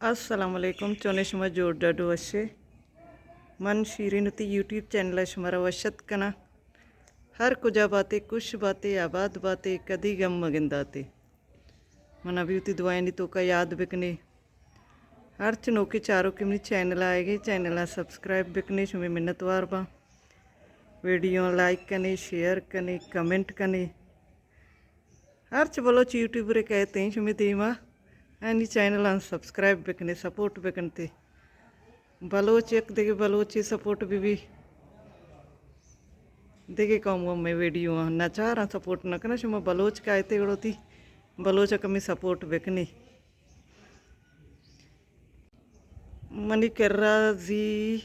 السلام علیکم، چونے شما؟ جوڑ ڈاڈو وشے؟ من شیرین وتی یوٹیوب چینل ءَ شمارا وش اتک کناں۔ ہر کجا باتے، خوش باتے، آباد باتے، کدی گم مگنداتے۔ من ابھی وتی دعائنی توکا یاد بکنے۔ ہرچ نوکے چاروکے منی چینل آئیگے، چینل ءَ سبسکرائب بکنے، شمے منتوار باں۔ ویڈیو لائک کنے، شیئر کنے، کمنٹ کنے۔ ہرچ بلوچ یوٹیوبرے کئیت ایں شمے دیما، آنی چینل آں سبسکرائب بکنے، سپورٹ بکنتے۔ بلوچ یک دگہ بلوچے سپورٹ بہ بی۔ دگہ قوم ءَ مئے ویڈیو آں نہ چاراں، سپورٹ نہ کناں۔ شما بلوچ کائیتے گڑا وتی بلوچ ءَ کمی سپورٹ بکنی۔ منی کرا زی،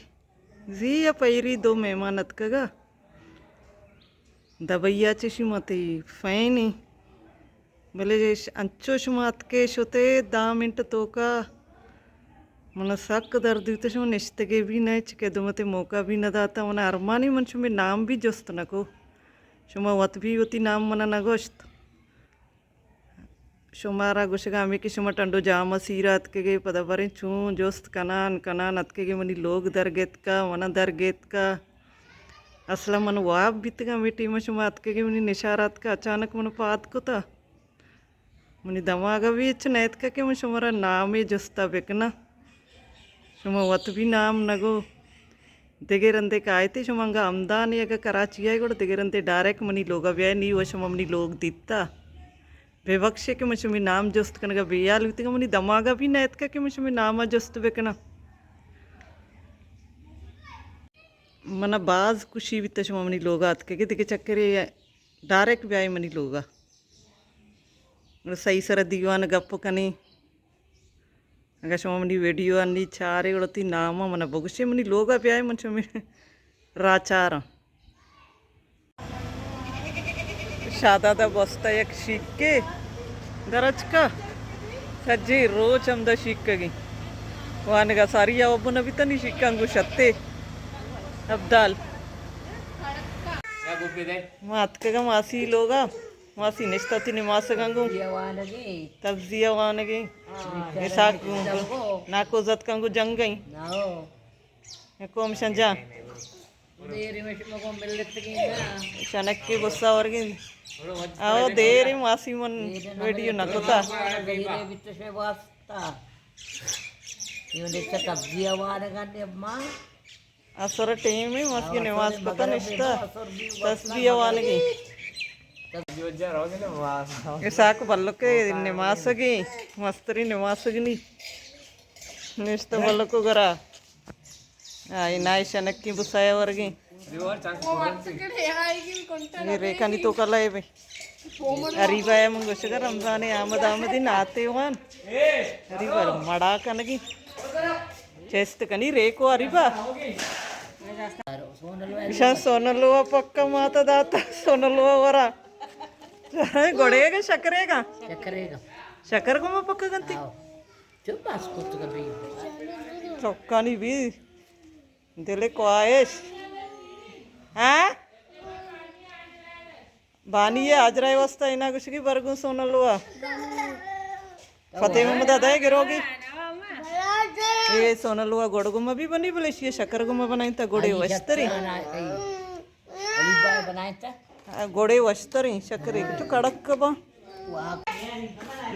زی ءَ پیری دو مہمان اتکگ ءَ۔ دبئی ءَ چہ شما تئی فین ایں۔ بلے ش-، انچو شما اتکے شتے دہ منٹ توکا من سک درد بیت، شما نشتگے بھی نہ، چکے دو متے موقع بھی نہ داتا۔ من ارمانی من شمے نام بھی جست نہ کو۔ شما وت بھی وتی نام منا نہ گوشت۔ شمارا گوشگا ہمے کہ شما ٹنڈو جام ءَ سیرا اتکگے، پدا بریں چون جست کنان کنان اتکگے، منی لوگ درگیتکا، منا درگیتکا۔ اصلا من واب بیتگا ہمے ٹیم ءَ شما اتکگے، منی نشارا اتکا، اچانک من پاد کتا۔ منی دماغ ءَ بھی ہچ نیتکا کہ من شمارا نامے جستا بکناں۔ شما وت بھی نام نگو۔ دگہ رندے کائیتے شما انگا ہمدانے، اگہ کراچی آئے گڑا دگہ رندے ڈائریکٹ منی لوگا بیائے، نی و شما منی لوگ دیتا۔ بے بخشے کہ من شمی نام جست کنگا بے حال بیتگا، منی دماغا بھی نیتکا کہ من شمی ناما جست بکناں۔ منا باز خوشی بیتا شما منی لوگا اتکگے، دگہ چکرے ڈائریکٹ بیائے منی لوگا۔ گڑا سہی سرا دیوان گپ کنیں۔ اگاں شما منی ویڈیو انی چارے گڑا وتی نام ءَ منا بگوشے، منی لوگ ءَ بیائے، من شمے راہ چاراں۔ شاداد ءَ بستا یک شیکے درچکا، سجے روچ ہمدا شیکگیں۔ وانگا ساری ءَ وبو نہ بیتنی شیکاں گوشتے۔ ابدال۔ ما اتکگاں ماسی لوگا۔ ماسی نشتہ وتی نماسگاں گوں۔ تبزیہ وانگیں۔ تبزیہ وانگیں۔ ہاں۔ اسحاق گوں۔ ناکو زتکاں گوں جنگیں۔ ناو۔ کومشن جان۔ دیرے میں شما گوں ملتگیں نا۔ شنکی غصہ ورگیں۔ او دیرے ماسی من ویڈیو نہ کتا۔ دیرے بیت شے واسطہ۔ یہ نشتہ تبزیہ وانگاں نے ماں۔ عصر ٹیم ءَ ماسی نماز کتا نشتہ تسبیح وانگی۔ اسحاق بلکے نماسگی، مستری نماسگنی نشتہ بلکو گرا۔ آئی نائی شنکی بسایا ورگی۔ یہ ریکانی تو کلا ہے بھائی۔ اریبا ءَ من گوشگا رمضان آمد آمدی ناتے وان۔ اریبا مڑا کنگی۔ چست کنی ریکو اریبا۔ ایشان سونلوا پکا ماتا داتا سونلوا ورا۔ گوڑے گا شکرے گا؟ شکرے گا۔ شکر کو ما پکا گنتی؟ آؤ۔ چپ بس کت کبھی۔ چکانی بھی دل خواہش۔ ہاں؟ بانی ءَ حاجرہ ءِ واسطہ اینا گوشگی برگوں سونلوا۔ فتح محمد ءَ دئے گروگی۔ اے سونلو ءَ گڑ گما بھی بنی، بلے اشی ءَ شکر گما بنائیں تا گڑے وشتری۔ گڑے وشتریں شکر ایک تو کڑک با۔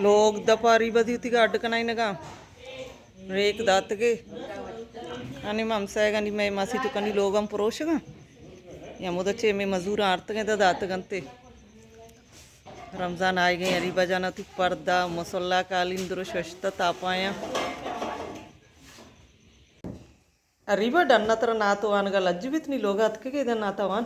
لوگ دپاری بدی تیگا اڈ کنائینگا۔ ریک داتگے۔ انی ما ہمسایگانی مئے ماسی تو کنی لوگ ہم پروشگا۔ یا مدچے میں مزور آرتگیں دا داتگنتے۔ رمضان آئیگیں، اریبہ جان ءَ وتی پردہ، مصلی، قالین درو ششتہ تاپایاں۔ اریبہ ڈن ءَ ترا نعت وانگ ءَ لج بیت، نی لوگ ءَ اتکگے ادا نعت ءَ وان۔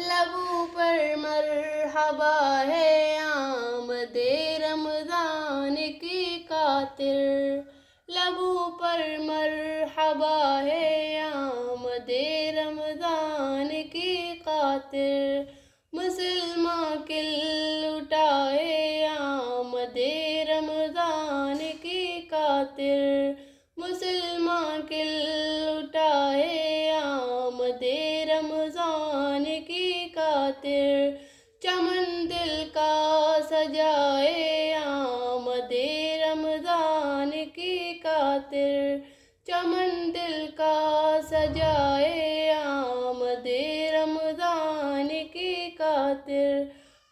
لبوں پر مرحبا ہے آمد رمضان کی خاطر، لبوں پر مرحبا ہے آمد رمضان کی خاطر۔ مسلمان کھل اٹھا ہے آمد رمضان کی خاطر۔ مسلمان کھل اٹھا ہے آمد رمضان کی خاطر۔ چمن دل کا سجا ہے آمد رمضان کی خاطر۔ چمن دل کا سجا ہے آمد رمضان کی خاطر۔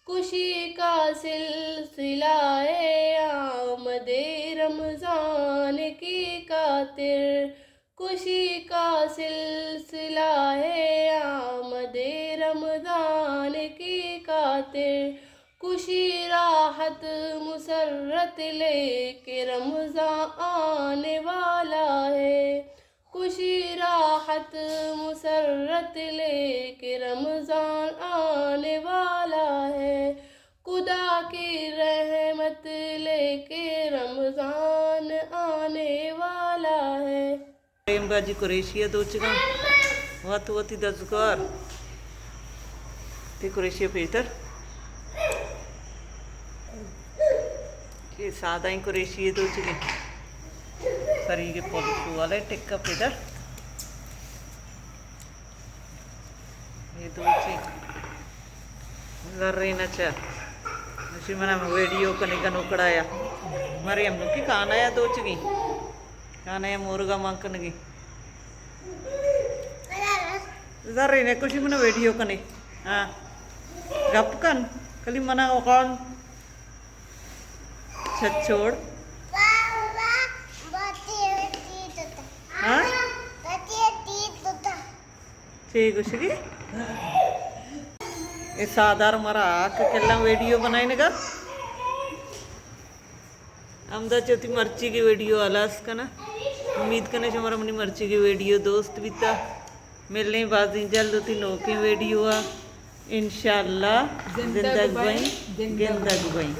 خوشی کا سلسلہ ہے آمد رمضان کی خاطر۔ خوشی کا سلسلہ ہے آمد رمضان کی خاطر۔ خوشی راحت مسرت لے کے رمضان آنے والا ہے۔ خوشی راحت مسرت لے کے رمضان آنے والا ہے۔ خدا کی رحمت لے کے رمضان آنے والا ہے۔ پریم باجی قریشی ءَ دوچگاں۔ وت وتی دزگار۔ تی قریشی ءَ پیتر۔ اے سادہ ایں قریشی ءَ دوچگیں۔ سریگ پلو شو والے ٹکا پیدر۔ اے دوچی زرین ءَ چہ گوشی من ہم ویڈیو کنی گنوکڑا یا۔ مریم نوکی کانا یا دوچگی۔ کانا یا مورگا مان کنگی۔ زرین ءَ گوشی من ویڈیو کنی۔ ہاں۔ گپ کن۔ کلی منا اوقان۔ چھچوڑ۔ ہاں؟ چے گوشگی؟ اے سادار مارا آ کہ کلاں ویڈیو بنائینگا۔ ہمدا چہ وتی مرچیگی ویڈیو ہلاس کناں۔ امید کناں شمارا منی مرچیگی ویڈیو دوست بیتا۔ ملیں بازیں جلد وتی نوکیں ویڈیو ءَ۔ انشاءاللہ زندگ بئیں، گندگ بئیں۔